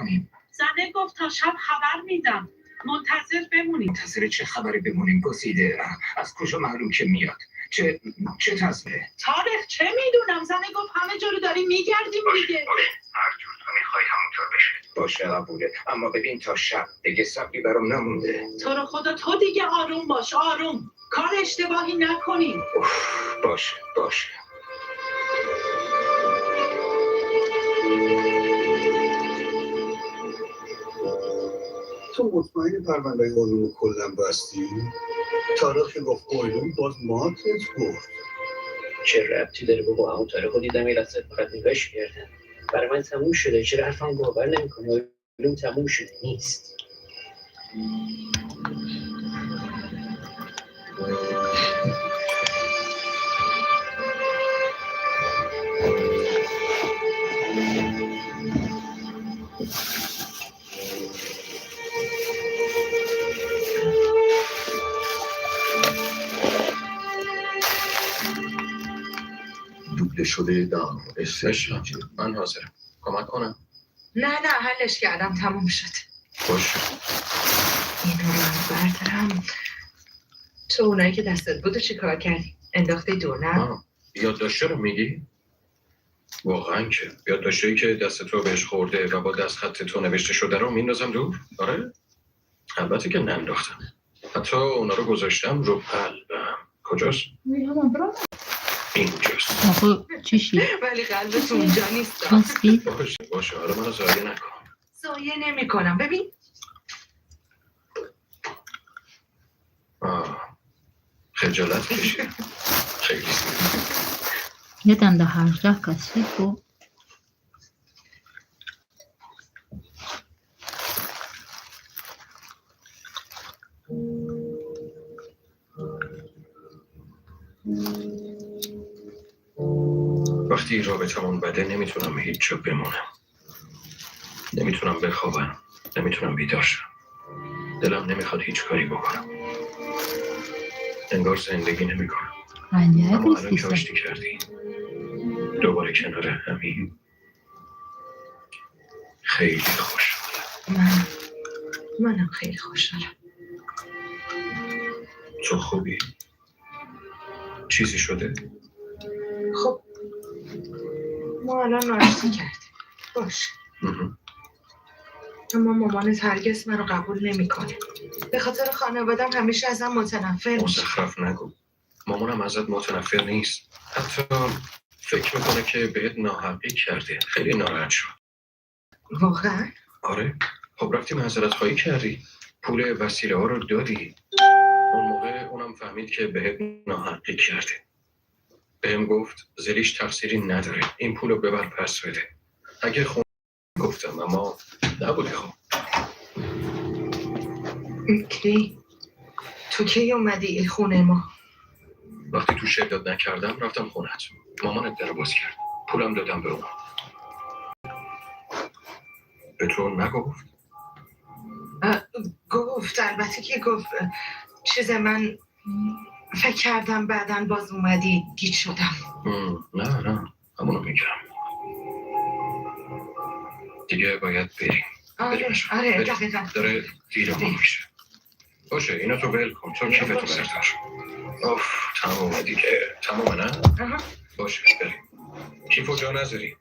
کنیم؟ زنه گفت تا شب خبر میدم، منتظر بمونید. منتظر چه خبری بمونیم گزیده؟ از کجا معلوم که میاد؟ چه تزمه؟ تاریخ چه میدونم، زنه گفت همه جا رو داریم میگردیم دیگه. باشه، هر جور تو میخوای همونطور بشه. باشه قبوله، اما ببین تا شب دیگه صبری برام نمونده. تو رو خدا تو دیگه آروم باش، آروم، کار اشتباهی نکنیم. باشه باشه. تو مطمئنی پرونده علوم کلا بستی؟ تاریخ که گفت علوم باز ماتت برد. چه ربطی داره بابا؟ همون تاریخ رو دیدم یه لحظه فقط نگاش کردم، برای من تموم شده. چرا حرفم باور نمی‌کنی؟ علوم تموم شده نیست. دوبله شده در عشقم، من حاضرم کمک کنم. نه نه، حلش کردم، تموم شد. باشه. اینو رو هم بردارم. تو اونایی که دستت بود چی کار کردی؟ انداختی دور نه؟ یادداشته رو میگی؟ واقعا که یادداشته‌ای که دست تو بهش خورده و با دست خط تو نوشته شده رو میندازم دور؟ آره؟ البته که ننداختم، حتی اونا رو گذاشتم رو قلبم. کجاست؟ اینجاست. آقا چی؟ ولی قلبت اونجا نیست. چسبید؟ باشه باشه، حالا منو ضایع نکن. ضایع نمی کنم. ببین. آه، خجالت کشید خیلی. یادم ده 18 کسی bu. وقتی رابطمون بده نمیتونم هیچ جا بمونم، نمیتونم بخوابم، نمیتونم بیدار شم، دلم نمیخواد هیچ کاری بکنم، انگار زندگی نمیکنم. عجب اما الان که نیستی. آشتی کردی دوباره کنار همین، خیلی خوشحالم. منم خیلی خوشحالم. تو خوبی؟ چیزی شده؟ خب ما الان آشتی کردیم، باش. اما مامانت هرگز منو قبول نمیکنه، به خاطر خانوادم همیشه ازم متنفر میشه. مزخرف نگو، مامانم ازت متنفر نیست، حتی فکر میکنه که بهت ناحقی کرده، خیلی ناراحت شد. واقعا؟ آره، خب رفتی معذرت خواهی کردی، پول وسیله ها رو دادی، اون موقع اونم فهمید که بهت ناحقی کرده. بهم گفت زلیش تقصیری نداره، این پول رو ببر پس بده. اگه خون گفتم اما نبودی. خب کی؟ تو کی اومدی خونه ما؟ وقتی تو شدت نکردم رفتم خونت، مامانت در باز کرد، پولم دادم به اون. به تو نگفت؟ گفت، البته که گفت. چیز من فکر کردم بعدن باز اومدی گیج شدم. نه نه، همونو میگم دیگه. باید بریم. آره آره، دقیقا. داره دیرمون میشه. باشه اینو تو ول کن، تو کیفتو بردار. اوف تمومه دیگه، تمومه نه؟ باشه بریم. کیفو جا نذاری.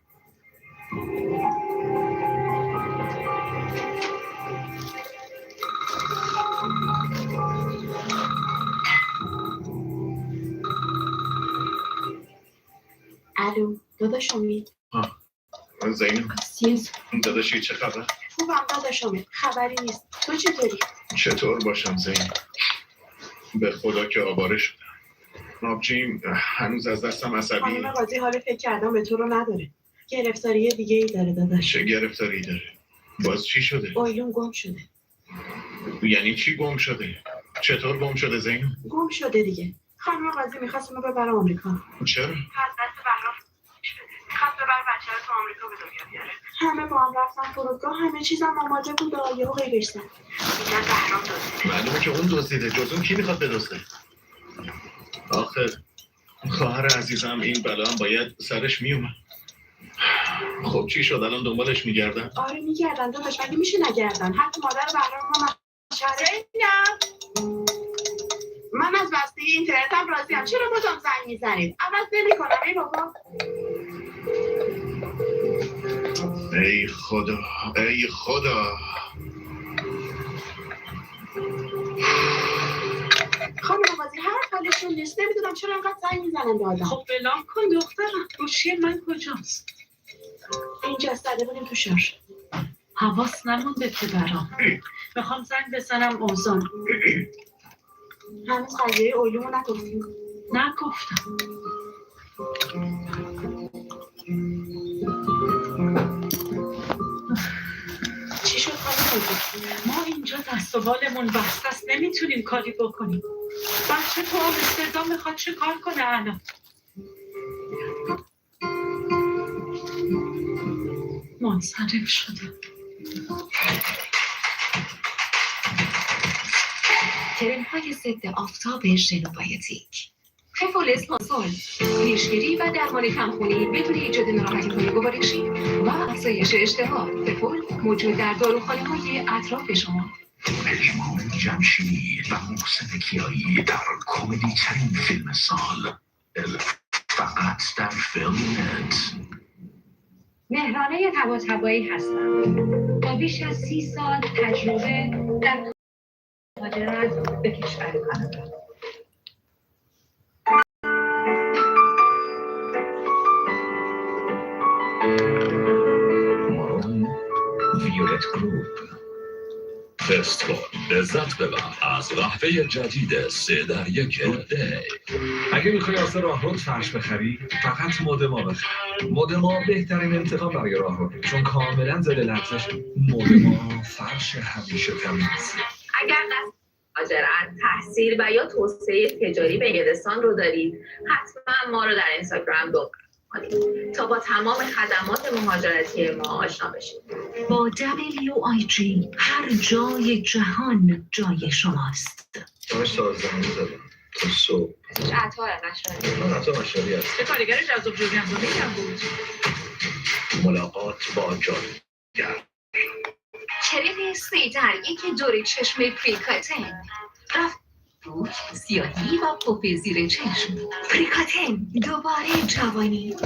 الو داداش امید. زینب. آسیز. داداشی چه خبر؟ خوبم داداش امید، خبری نیست. تو چطوری؟ چطور باشم زین؟ به خدا که آواره شدم. آبجیم هنوز از دستم عصبی. خانم قاضی حال فکر کردم به تو رو نداره، گرفتاری دیگه ای داره داداش. چه گرفتاری داره؟ باز چی شده؟ اویلون گم شده. یعنی چی گم شده؟ چطور گم شده زین؟ گم شده دیگه. خانم قاضی میخواست اونو ببره آمریکا. چرا؟ از دست بهرام شده. میخواست ببره بچه رو تو آمریکا به دنیا بیاره. همه با هم رفتن فرودگاه، همه چیزم آماده بود و یهو غیبش زد. میگن بهرام دزدیده. معلومه که اون دزدیده، جز اون کی میخواد بدزده؟ آخه خواهر عزیزم این بلا هم باید سرش میومد. خب چی شد؟ الان دنبالش میگردن؟ آره میگردن داداش، مگه میشه نگردن؟ حتی مادر بهرام هم زینب، من از بسته اینترنتم راضیم. چرا مدام زنگ میزنید؟ عوض نمیکنم ای بابا. ای خدا، ای خدا. خانم قاضی، حرف حالشون نیست. نمیدونم چرا انقدر زنگ میزنن به آدم. خب بلام کن دخترم. گوشی من کجاست؟ اینجا زده بودیم تو شارژ. حواس نمونده که برام. میخوام زنگ بزنم اوزان. هنوز قضیه اولومو نگفتیم. نگفتم. چی شد خانم قاضی؟ ما اینجا دست و بالمون بسته است، نمیتونیم کاری بکنیم. بچه تو آمستردام میخواد چه کار کنه الان؟ منصرف شده. کرم‌های ضد آفتاب ژنوبایوتیک، ففول اسپانسول، پیشگیری و درمان کمخونی بدون ایجاد ناراحتی‌های گوارشی و افزایش اشتها. ففول موجود در داروخانه‌های اطراف شما. پژمان جمشیدی و محسن کیایی در کمدی ترین فیلم سال، فقط در فیلمنت. مهرانه طباطبایی هستم. با بیش از 30 سال تجربه در مهاجرت به کشور کانادا. مارون ویولت گروپ. تست کن، لذت ببر از قهوه جدید 3 در 1 دی. اگه میخوای واسه راهرو فرش بخری، فقط مد ما بخر. مد ما بهترین انتخاب برای راهرو، چون کاملا ضد لغزش. مد ما، فرش همیشه تمیز. اگر قصد مهاجرت، تحصیل و یا توسعه تجاری به انگلستان رو دارید، حتما ما رو در اینستاگرام دنبال کنید تا با تمام خدمات مهاجرتی ما آشنا بشید. با WIG هر جای جهان جای شماست. همش سازمانی زدم تا صبح. اسمش عطار مشهدی. من عطا مشهدی هستم. چه کارگر جذاب جوینده‌ای هم بود. ملاقات با جادوگر. کرم 3 در 1 دور چشم پریکاتن، رفت بود سیاهی و پف زیر چشم. پریکاتن، دوباره جوانی.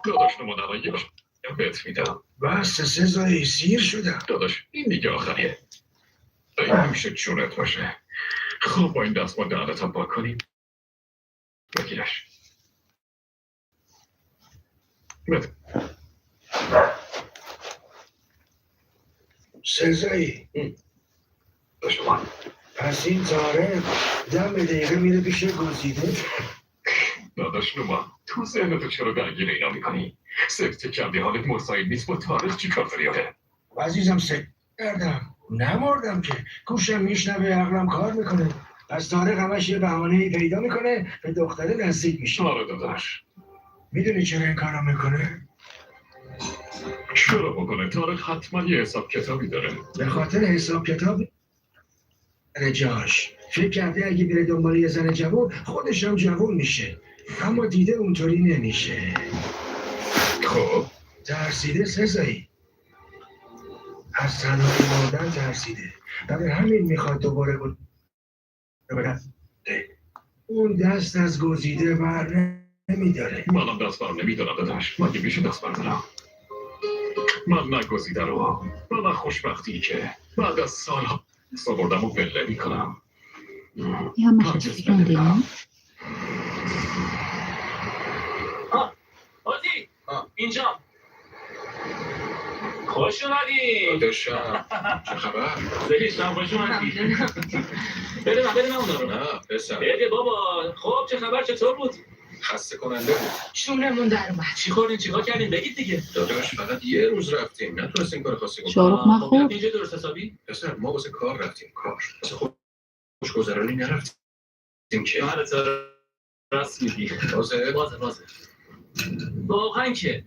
داداش نمادرایی بهت میدم. بس سزایی، سیر شدم. داداش این دیگه آخریه. این همیشه جونت باشه. خب با این دست ما دهنتم پاک کنیم. بگیرش. بده. سزایی، پس این طارق دم دقیقه میره پیش گزیده. داداش نوما، تو ذهنتو چرا درگیر اینا میکنی؟ سکته کردی، حالت مساعد نیست، با تاریخ چی کار داری آخه؟ عزیزم سکته کردم، نمردم که. گوشم میشنوه، عقلم کار میکنه. پس طارق همش یه بهانه‌ای پیدا میکنه، به دختره نزدیک میشه. آره داداش. میدونی چرا این کارو میکنه؟ چرا بکنه؟ طارق حتما یه حساب کتابی داره. به خاطر حساب کتاب جاش فکر کرده اگه بره دنبال یه زن جوون، خودش هم جوون میشه، اما دیده اونطوری نمیشه. خب ترسیده سزایی، از تنهایی ماندن ترسیده. برای همین میخواد دوباره بره. اون دست از گزیده بر نمیداره. منم دست بر نمیدارم داداش. مگه میشه دست بردارم؟ من نه گزیده رو و نه خوشبختی که بعد از سالها آوردم و ول نمیکنم. یه همش هرگز خوندی، نه؟ آزی، اینجا خوش اومدی. داداشم چه خبر؟ زلیش هم خوش اومدی. بده من، بده من اونا رو. نه پسر. بده بابا. خب چه خبر، چطور بود؟ خسته کننده بود. جونمون در اومد. چی خوردین، چیکار کردین، بگید دیگه. داداش فقط یه روز رفتیم، نتونستیم کار خاصی بکنیم. شاهرخ خب نخورد. رفتین اینجا درست حسابی؟ پسر ما واسه کار رفتیم، کار واسه خوشگذرانی نرفتیم که. آره تو راست میگی. بازه. بازه بازه. واقعا که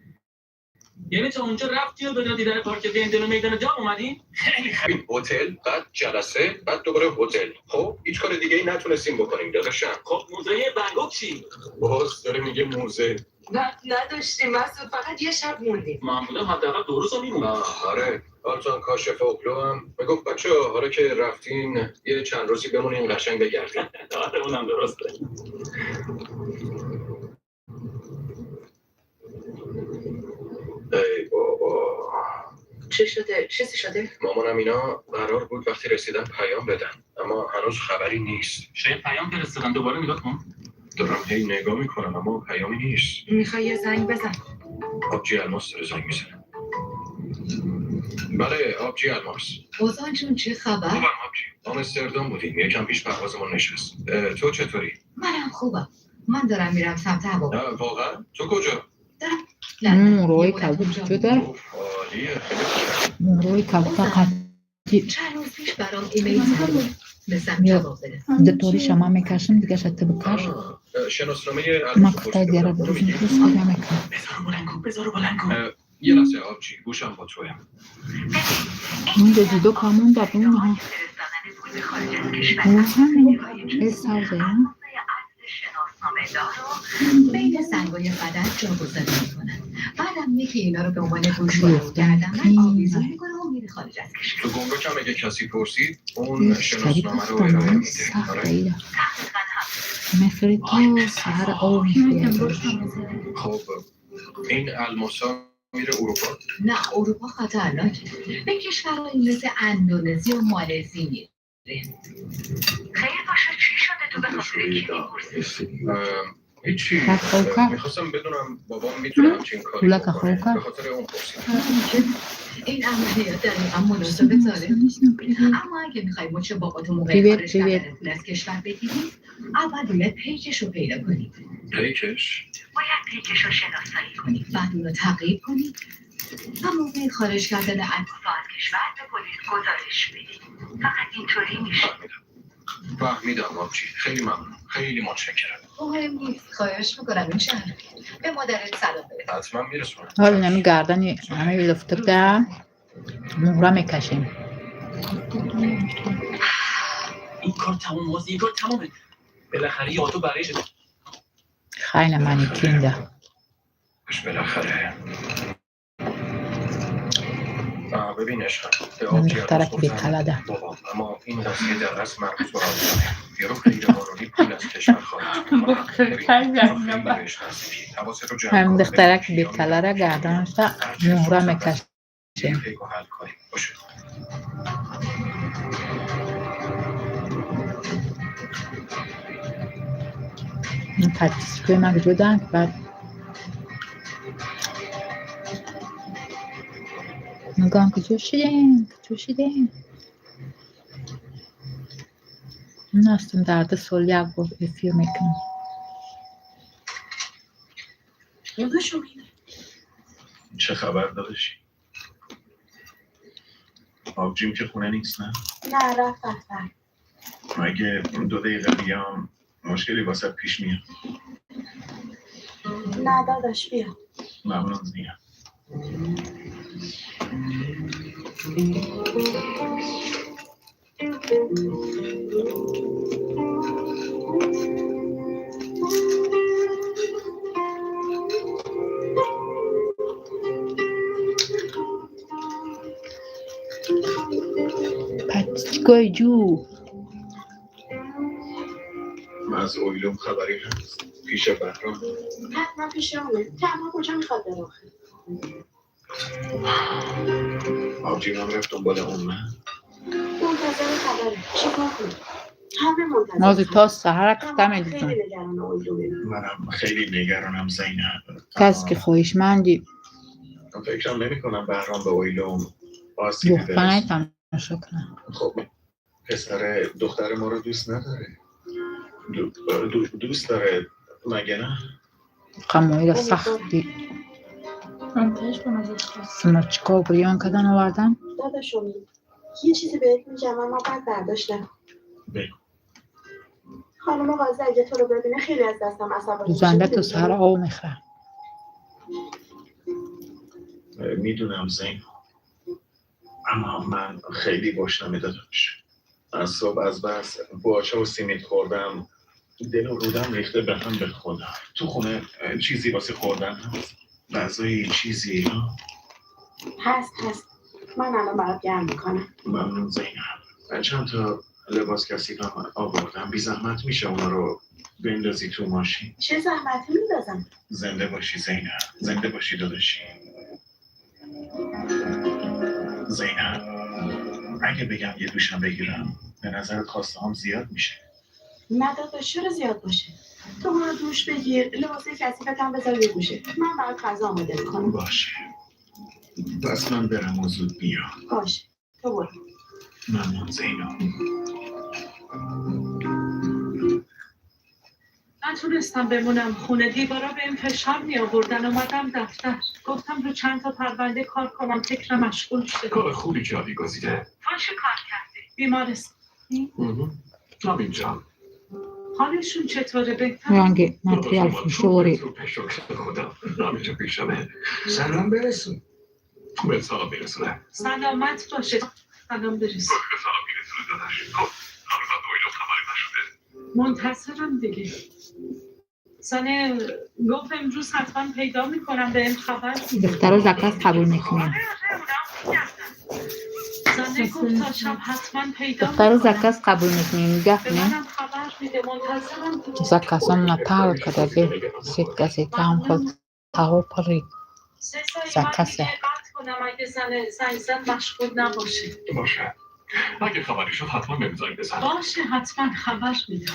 یعنی تا اونجا رفتی و بدون دیدن پارک وندن و میدان دام اومدی؟ خیلی ببین، هتل، بعد جلسه، بعد دوباره هتل. خب هیچ کار دیگه ای نتونستیم بکنیم داداشم. خب موزه ونگوگ چی؟ باز داره میگه موزه. وقت نداشتیم مسعود، فقط یه شب موندیم. معمولا حداقل 2 روز میمونه. آره، آلتان کاشف اوکلو هم میگفت بچه حالا که رفتین یه چند روزی بمونین قشنگ بگردین. آره، اونم درسته. ای بابا. چه شده؟ چیزی شده؟ مامانم اینا قرار بود وقتی رسیدن پیام بدن، اما هنوز خبری نیست. شاید پیام فرستادن، دوباره نگاه کن. دارم هی نگاه میکنم اما پیامی نیست. میخوای یه زنگ بزن؟ آبجی الماس داره زنگ میزنه. بله آبجی الماس. اوزان جون چه خبر؟ خوبم آبجی، آمستردام بودیم، یکم پیش پروازمون نشست. تو چطوری؟ منم خوبم. من دارم میرم سمت هوا. نه واقعا؟ تو کجا؟ لندن. مورای یه مدت کبود اونجا وجود داره. اوف، عالیه، خیلی خوبه. مورای کبود قطعی. چند روز پیش برام ایمیل زده بود. مثلا یا جواب بده. دو شما میکشم دیگه شده بکش. آه، شناسنامه ما الماس کتا پرسیده دیاره بودم، اونو بزن میگی؟ پوست خودم میکنم. بذار بلند کن، بذار بلند کن. یه لحظه آبجی، گوشم با توه. اون دو دو کامون در اون ها. اون همین یه سوزه ها. بین سنگای بدن جاگذاری میکنن. بعدم یکی اینا رو به عنوان گوشواره و گفتم گردنبند کی آویزون میکنه و میره خارج از کشور. تو گمرک هم اگه کسی پرسید اون یه سری شناسنامه رو ارائه پختم میده. سخت آره. ایده. دقیقاً هم میفری آی تو سهر آب میخوری. خب این الماسا میره اروپا؟ نه، اروپا خطرناکه. به کشورهایی مثل اندونزی و مالزی میره. خیر باشه، چی شده؟ تو به خاطر کی میپرسی؟ هیچی. کک خوکا. میخواستم بدونم بابام میتونه همچین کاری لک بکنه. خوکا. به خاطر اون پرسیدم. این عملیات دقیقا مناسب طارق نیست، اما اگه میخوای مچ باباتو موقع привет، خارج привет. کردن پول از کشور بگیری، اول باید پیکش رو پیدا کنی. پیکش؟ باید پیکش رو شناسایی کنی، بعد اون رو تعقیب کنی و موقع خارج کردن اجساد از کشور به پلیس گزارش بدی. فقط اینطوری میشه. فهمیدم، فهمیدم آبجی، خیلی ممنون، خیلی متشکرم. مهم نیست، خواهش میکنم. این شهر به مادرت سلام برس. حتما میرسونم. حالا نمی گردنی همه لفتک ده مهره میکشیم. این کار تموم این کار تمومه بالاخره. یا تو برای شده. خیلی منیکین ده. بالاخره آه، ببین عشقم، به من آبجی الماس دخترک گفتم بیکله ده. بابام، اما این قضیه در اصل مربوط به آلمانه. یارو غیر قانونی پول از کشور خارج میکنه. ببین، تو خیلی بهش نزدیکی، حواست رو جمع هم کن. ببین دخترک کیا بیکله میرن را کیا میان. گردنش ده هر چه مهره زودتر میکشیم. قضیه پیک رو حل کنیم. باشه. این پتیسکوی من جدن بعد میگم کجا شدیم، کجا شدیم. نستم در 2 سال یک بار افیر میکنم. داداش امید. چه خبر داداشی؟ آبجیم که خونه نیست، نه؟ نه، رفت دفتر. مگه 2 دقیقه بیام مشکلی واسه پیش میاد؟ نه داداش، بیا. ممنون زیاد. پتیسکوی جو. از اویلوم خبری هست؟ پیش بهرام؟ حتما پیش اونه. تنها کجا میخواد بره آخه؟ آبجیم هم رفت دنبال اون، نه؟ منتظر خبره، چیکار کنیم؟ همه منتظر نازی خبر. تا سحر کتا همه میدیدم. خیلی نگران اویلومه. منم خیلی نگرانم زینب. کس که خواهشمندی اما فکرم نمی کنم بهرام به اویلوم آسیبی دخترای برسونه. تماشا کنم. خب پسر دختر ما رو دوست نداره. دو دو دوست داره مگه نه؟ قموی را امیدوارم. سختی سمرچکا بریان کردن آوردن. داداش امید، یه چیزی بهت میگم اما بعد برداشت نکن. بگو. خانم قاضی اگه تو رو ببینه خیلی از دستم عصبانی میشه. زنده تو میدونی سر چرا؟ آب میخوره. میدونم زین، اما من خیلی گشنمه داداش. از صبح از بس باچه و سیمیت خوردم، دل و رودم ریخته به هم. به خدا تو خونه چیزی واسه خوردن هست؟ غذایی چیزی ها؟ هست هست، من الان برات گرم میکنم. ممنون زینب. چند تا لباس کثیفم آوردم، بی زحمت میشه اونا رو بندازی تو ماشین؟ چه زحمتی، میندازم. زنده باشی زینب، زنده باشی داداشی. زینب، اگه بگم یه دوشم بگیرم، به نظرت خواسته هم زیاد میشه؟ نه داداش، چرا زیاد باشه؟ تو برو دوش بگیر، لباس کثیفت هم بذار یه گوشه، من برات غذا آماده میکنم. باشه، پس من برم و زود بیام. باشه، تو برو. ممنون زینب. نتونستم بمونم خونه، دیوارا بهم فشار می آوردن. اومدم دفتر، گفتم رو چند تا پرونده کار کنم، فکرم مشغول شده. کار خوبی کردی گزیده. تو چه کار کردی؟ بیمارستان؟ همینجا. حالشون چطوره، بهتر؟ ранги материал фишори. خدا همینجا پیشمه. سلام برسون. به سلام میرسونه. سلامت باشه، سلام برسون. سلام میرسونه داداش. خب هنوز از اویلو خبری نشده. منتظرم دیگه. زنه گفت امروز حتما پیدا میکنم، به خبر. دخترا заказ قبول мекунем. آره آره، اونا میگردن. زنه گفت تا شب حتما پیدا دخترا میکنم. заказ қабул мекунем. Нигоҳ به кунем. منم خبر میده، منتظرم دیگه. Заказом на тавр кадаги сетка сетка ҳам хел таҳо пури سه سایی من заказ е. دیگه قطع کنم، اگه زن زنگ زد مشغول نباشه. باشه، اگه خبری شد حتما بهم زنگ بزن. باشه، حتما خبر میدم.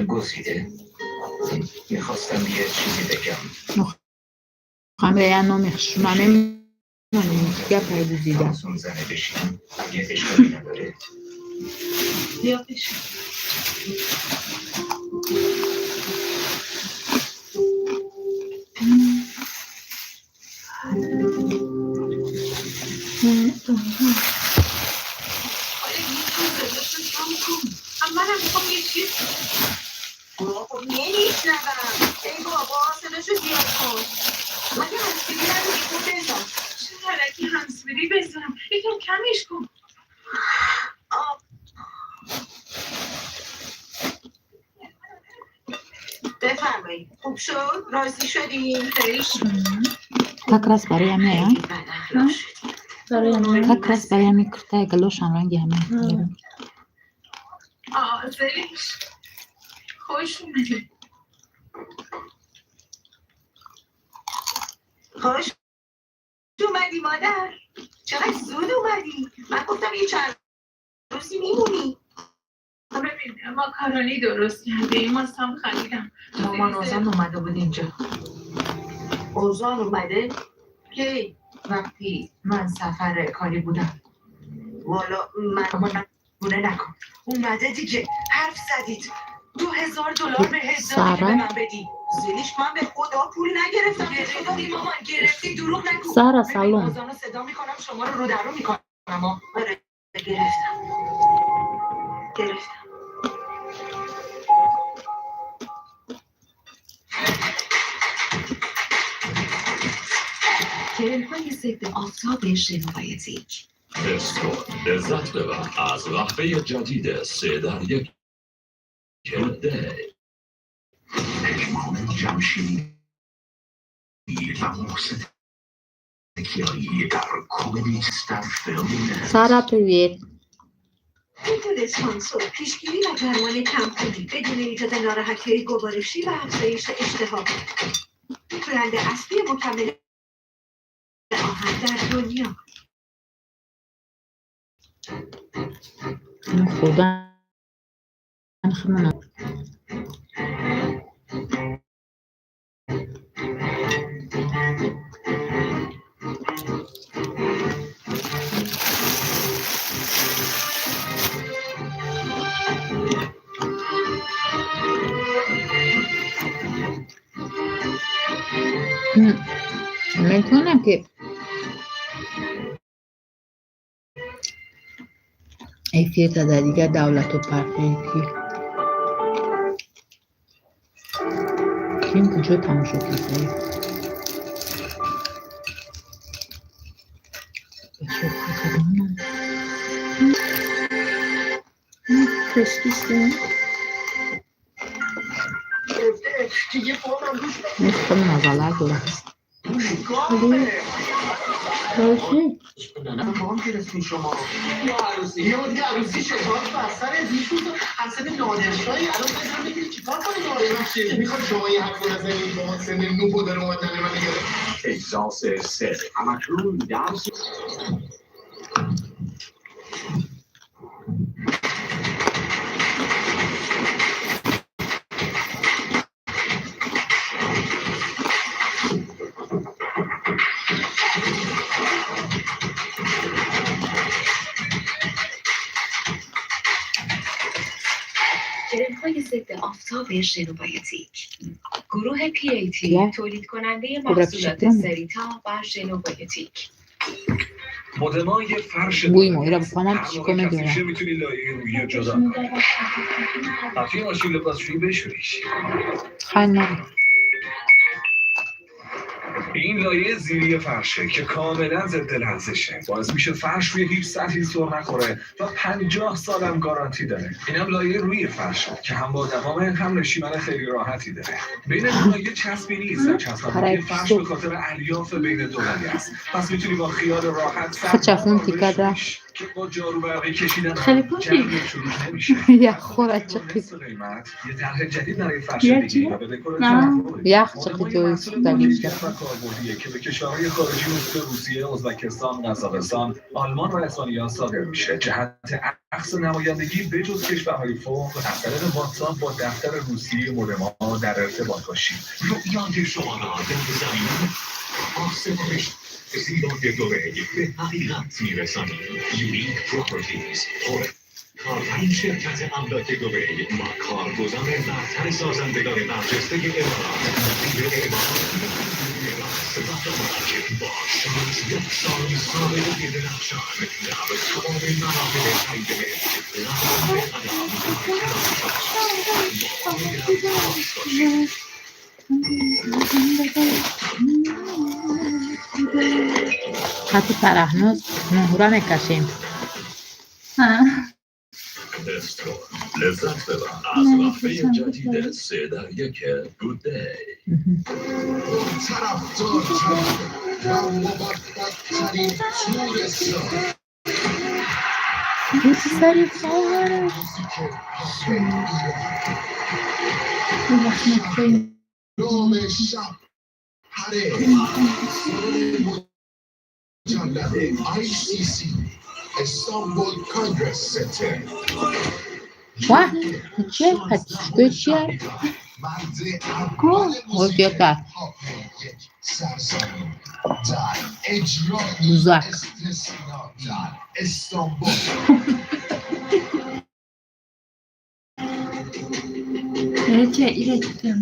گزیده، میخواستم یه چیزی بگم. Хамре я номи шума мемонем, гапай гузида. تا اون زنه بشینم، اگه اشکالی نداره. بیا بشین. حالا یه چیز صداشو کم کن. هم منم میخوام یه چیز. خب نمیشنوم. ای بابا، صداشو زیاد کن. مگه هندزفری نداری؟ خب بذار. چه الکی هندزفری بزنم؟ یکم کمش کن. آه. بفرمایید، خوب شد؟ راضی شدین؟ خیلی Как раз барои ҳамин. خیلی بد اخلاق شدی. Как раз барои ҳамин куртаи галошам ранги ҳамин. آه زلیش، خوش اومدی. خوش اومدی مادر. چقدر زود اومدی، من گفتم یه چند روزی میمونی. ببین، ماکارونی درست کردیم، ماستم خریدم. مامان، اوزان اومده بود اینجا. اوزان اومده؟ کی؟ وقتی من سفر کاری بودم. والا من اما نه، نکن. اومده دیگه، حرف زدید؟ 2000 دلار به دادی که سارا؟ به من بدی. زلیش، من به خدا پول نگرفتم. گرفتی مامان، گرفتی، دروغ نگو. سارا ببین، салом. اوزانو صدا میکنم، شما رو رو در رو میکنم. آره گرفتم، گرفتم. کرم‌های ضد آفتاب ژنوبایوتیک. حس کن، لذت ببر از قهوه جدید سه در یک ده. پژمان جمشیدی و محسن کیایی در کمدی در فیلم. Сара, привет. بدون سانسور، پیشگیری و درمان کمخونی بدون ایجاد ناراحتی گوارشی و افزایش اشتها. برند اصلی مکمل آهن در دنیا. Хӯрдан химона. Метавонам ки эфирта дар дигар давлатҳо партоӣ ки. Ким куҷо тамошо кардае? Бачаҳо кадоманд? Престижно. Мехоҳам мазалак дорад. Бاشی. وام گرفتین شما یه عروسی یه بار دیگه عروسی شد و سر میشون اصلا نادرشاهی الان بزن بگیری چیکار کنی؟ ببخشید، میخواد شما یه حرف نزنید. با سن نوپ داره اومدن من گرفت. احساس سه همکنون درس کرم‌های ضد آفتاب ژنوبایوتیک گروه PAT یه. تولید کننده کبرا محصولات پیشترم. سریتا و ژنوبایوتیک. مدما یه فرش بوی دو مویی را است. بفهمم هر چی موقع کنه کثیف دارم. شه میتونی لایه روی رو جدا کنی، توی ماشین لباسشویی بشوریش. خیلی نه. این لایه زیری فرشه که کاملا ضد لرزشه، باعث میشه فرش روی هیچ سطحی سر نخوره و 50 سالم گارانتی داره. اینم لایه روی فرشه که هم با دوام هم نشیمن خیلی راحتی داره. بین دو لایه چسبی نیست و چسبندگی فرش به خاطر الیاف بین دو لایه است، پس میتونی با خیال راحت خب صدها چفون بار تیکه ده. بشوریش که با جارو برقی کشیدن خیلی هم پاکی. جمع چروک نمیشه. یخ حتی خورد میتونی با چقی. نصف قیمت یه طرح جدید برای فرش یه بگیری چیه؟ و به دکور نه. تنوع بدی. یخ مدما چقی یه جوی محصول سوختگی با کیفیت شد. و کاربردیه که به کشورهای خارجی مثل روسیه، ازبکستان، قزاقستان، آلمان و اسپانیا صادر میشه. جهت اخذ نمایندگی به جز کشورهای فوق از طریق واتساپ با دفتر روسیه مدما در ارتباط باشید. رویای شما را در زمین آسمانش زیبای دبی به حقیقت میرسانیم. یونیک پراپرتیز، کارترین شرکت املاک دبی و کارگزار برتر سازندگان برجسته امارات، مدیر اعمار میراث و دامک با 16 سال سابقه درخشان در تمام مراحل خرید ملک، قدم به قدم در کنار شماست. با ما در تماس باشید. خط فرحناز مهره میکشیم. ها. استون لذت ببر از نه، قهوه می‌کشم. جدید 3 در 1 گود دی. طرفدارترین و موفقترین تور سال یه سری خواهرش. ببخشید، خیلی. نام شب پره سالن مجلل ICC Istanbul Congress Center. واه، چیه؟ پتیشگاه چیه؟ مرد اول او موسیقی بیا کرد. پاپ یک سرزمین در اجرایی بوزک. استثنا در استانبول. Рече иречтем.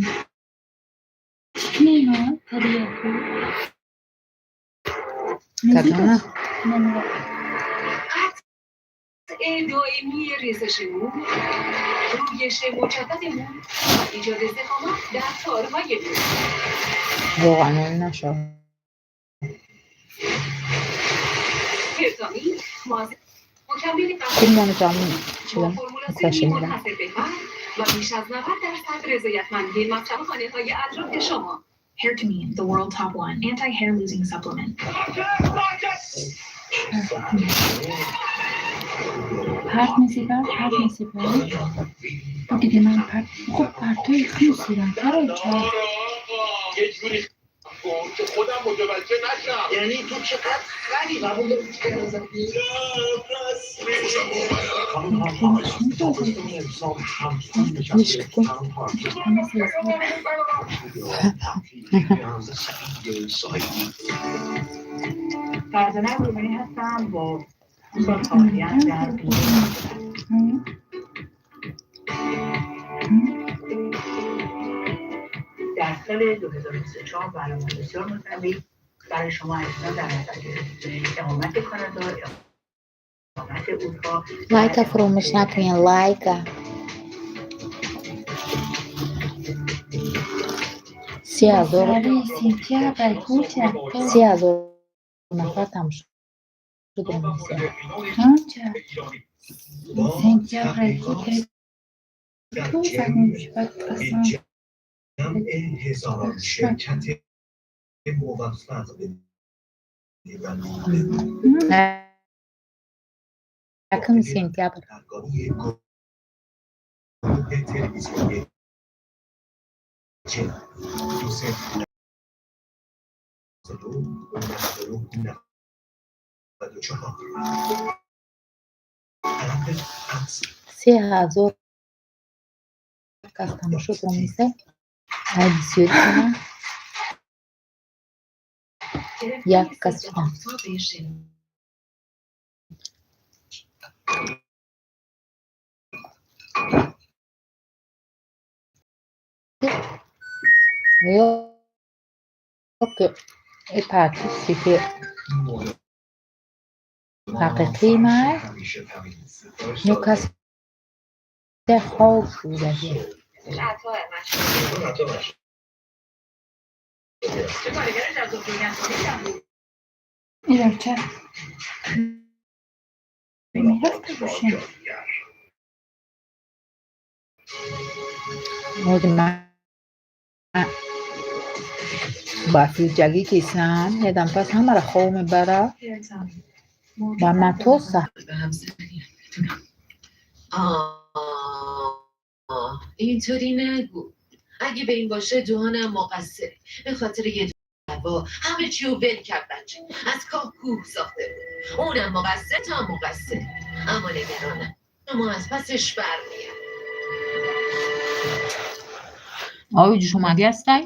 Чикнено тарияку. کدومه؟ نمی‌دونم. قطع دائمی ریزش مو، رویش مجدد مو و ایجاد ضخامت در تارهای مو. واقعا نشد. پرتامین مکمل خوب غذایی مانو با چیزم فرمولاسیونی شنیدم. منحصر به فرد و بیش از 90% رضایتمندی مصرف خانه های اطراف شما. Hairtamine, the world top one anti-hair losing supplement. پرت می‌سیبم، پرت می‌سیبم. دیگه من پرت خب پرتای خیلی پرت چرا؟ یه جوری کن که خودم متوجه نشم، یعنی تو چقدر خری. قبول داری که زدی؟ عشق کن. فرزانه قربانی هستم با سال فعالیت در بیمه. در سال 2024 برنامه بسیار متنوعی برای شما عزیزان در نظر گرفتیم. اقامت کانادا، اقامت اروپا. لایک فراموش نکنین، لایک. 3000. Сари сентябр куча. 3000 нафар тамошо дорем. Ҳамча сентябр куча ту زدیم بعد اصلا جمع هزاران شرکت موفق به Якуми сентябр. گروه تلویزیونی 40 0 99 94 عدد 3000 кас тамошо дорем. Ай бисёри кана як کرم‌های кас ضد шудам. آفتاب ژنو Ё ки э подписчики ҳақиқии ман ну касе хоб шудагӣ. عطا مشهور چه کارگر جذاب بود. ایرچه میرفته باشه. Ҳозир ман ба филҷагӣ кисам, ядам пас ҳамаро хоб мебара ва ман то به هم زنیم میدونم. آه، اینطوری نگو. اگه به این باشه دوانم مقصره. به خاطر یه دعوا همه چی رو ول کرد. بچه از کاه کوه ساخته بود. اونم مقصر تا هم مقصر، اما نگرانم، اما از پسش برمیاد. Ои ҷӯшомадӣ ҳастай?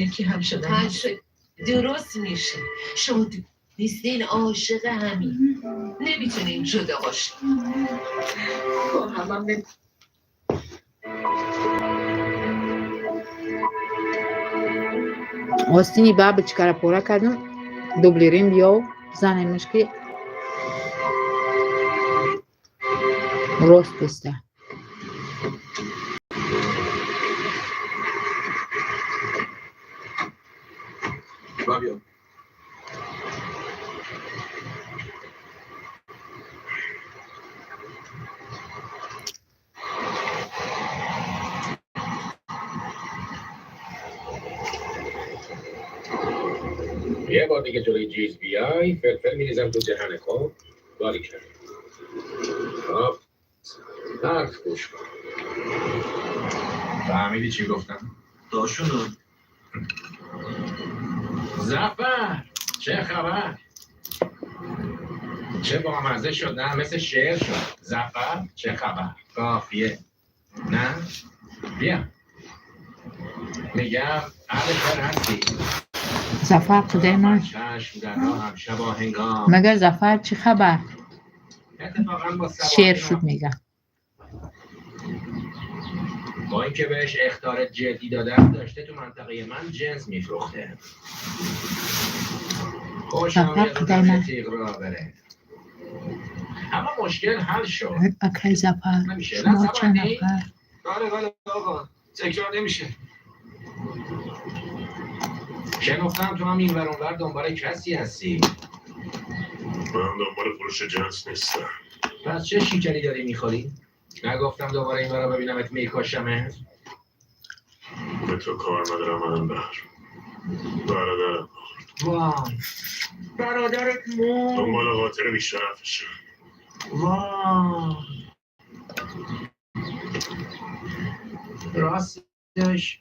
یکی هم شدن حل شد، درست میشه. شما نیستین عاشق همین، نمیتونین جدا باشین. با همم Остини бабочкаро пора кардам, дублерин биёв занемаш, ки рост биста. بیا. یه بار دیگه جلوی جیز بیای، فلفل میریزم تو دهن. خب باری کرد. خب حرف گوش کن. فهمیدی چی گفتم؟ داشونو. زفر، چه خبر؟ چه بامزه شد، نه؟ مثل شعر شد. زفر چه خبر، قافیه، نه؟ بیا، میگم اهل کار هستی؟ Зафар кудаи ман. چشم در راهم شبا هنگام. Магар Зафар чӣ хабар? اتفاقا با Шеър سواحل шуд мега. با اینکه بهش اخطار جدی دادم، داشته تو منطقه من جنس میفروخته. خوشم Зафар میاد кудаи اونم ман. تیغ را بره، اما مشکل حل شد. Акай Зафар, نمیشه نه؟ шумо чанд سبندی нафар? بله بله آقا، تکرار نمیشه. شنفتم تو هم این ور اونور دنبال کسی هستی. من دنبال فروش جنس نیستم. پس چه شیکری داری میخوری؟ نگفتم دوباره این ورا ببینمت میکشمت؟ به تو کار ندارم انبر. برادرم وای، برادرت مرد؟ دنبال قاتل بیشرفشه. وای، راستش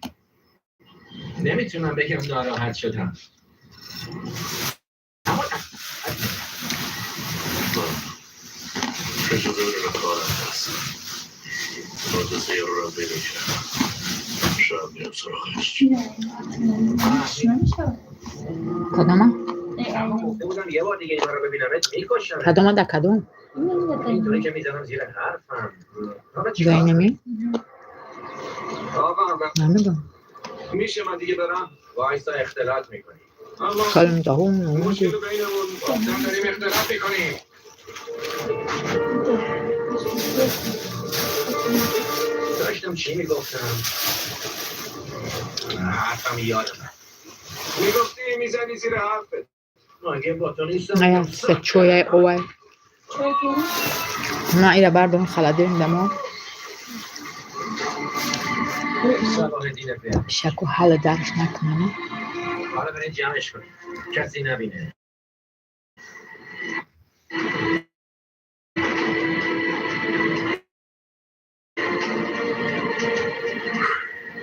نمیتونم بگم ناراحت شدم، اما اجازه بده به کارم برسم. آدرس یارو رو پیدا کردم. شب میام سراغش. Кадома? اما گفته بودم یه بار دیگه اینا رو ببینمت میکشم. Кадома да кадом? اینطوری که میزنم زیر حرفم. حالا چیکار؟ Ҷои آقا من намедонам. میشه من دیگه برم؟ وایسا، اختلاط میکنی. اما خیلی دهون مشکل بینمون گفتم داریم اختلاط میکنیم. داشتم چی میگفتم؟ حرفم یادم میگفتی میزنی زیر حرفت. مگه با تو نیستم؟ Ая се чояй овай. Чой берем? На ира бардорем холодильник дамо. صلاح دین فعل. Шаку ҳала дарш накунам. حالا برین جمعش کنیم کسی نبینه.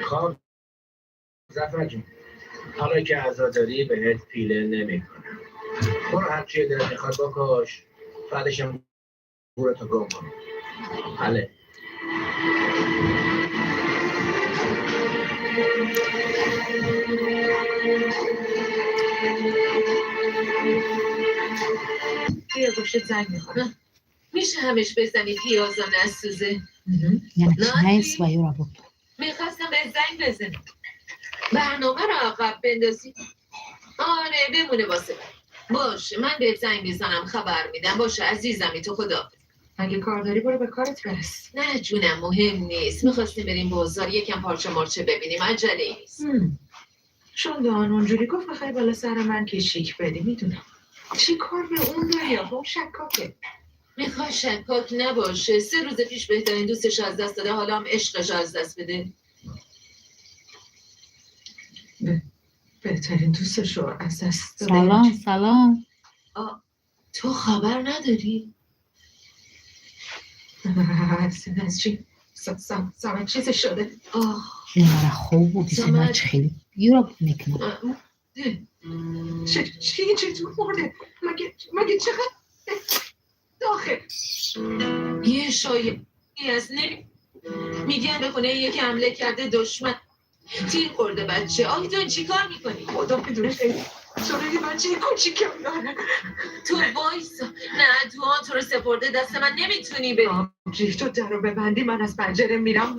خب زفر جون، حالا که عزاداری بهت پیله نمیکنم، برو هرچی دلت میخواد بکش، بعدشم گورتو گم کن. بله. بیا گوشت زنگ میخوره. میشه همش بزنی پیازا نسوزه؟ Я начинаю свою работу. میخواستم به زنگ بزنم برنامه رو عقب بندازی. آره، بمونه واسه بعد. باشه، من بهت زنگ میزنم خبر میدم. باشه عزیزمی تو، خدا. اگه کار داری برو به کارت برس. نه جونم، مهم نیست. میخواستیم بریم بازار یکم پارچه مارچه ببینیم. عجله ای نیست. چون دان اونجوری گفت میخوای بالا سر من کشیک بدی، میدونم. چی کار به اون داری آخه؟ اون شکاکه. میخوای شکاک نباشه؟ 3 روز پیش بهترین دوستش از دست داده، حالا هم عشقش از دست بده. بهترین دوستش رو از دست داده؟ Салом, салом. تو خبر نداری؟ از چی؟ سمت چیزی شده؟ آه. Мара хоб буди, сема чӣ хеле юра мекунам. چی؟ چطور مرده؟ مگه چقدر آخه؟ یه شایعه از نمی میگن به خونه یکی حمله کرده، دشمن، تیر خورده بچه. آیدان چیکار میکنی؟ خدا میدونه. خیلی چرا یه بچه کوچیکم داره. تو وایسا. نه، تو تو رو سپرده دست من، نمیتونی بری. آبجی، تو در رو ببندی من از پنجره میرم.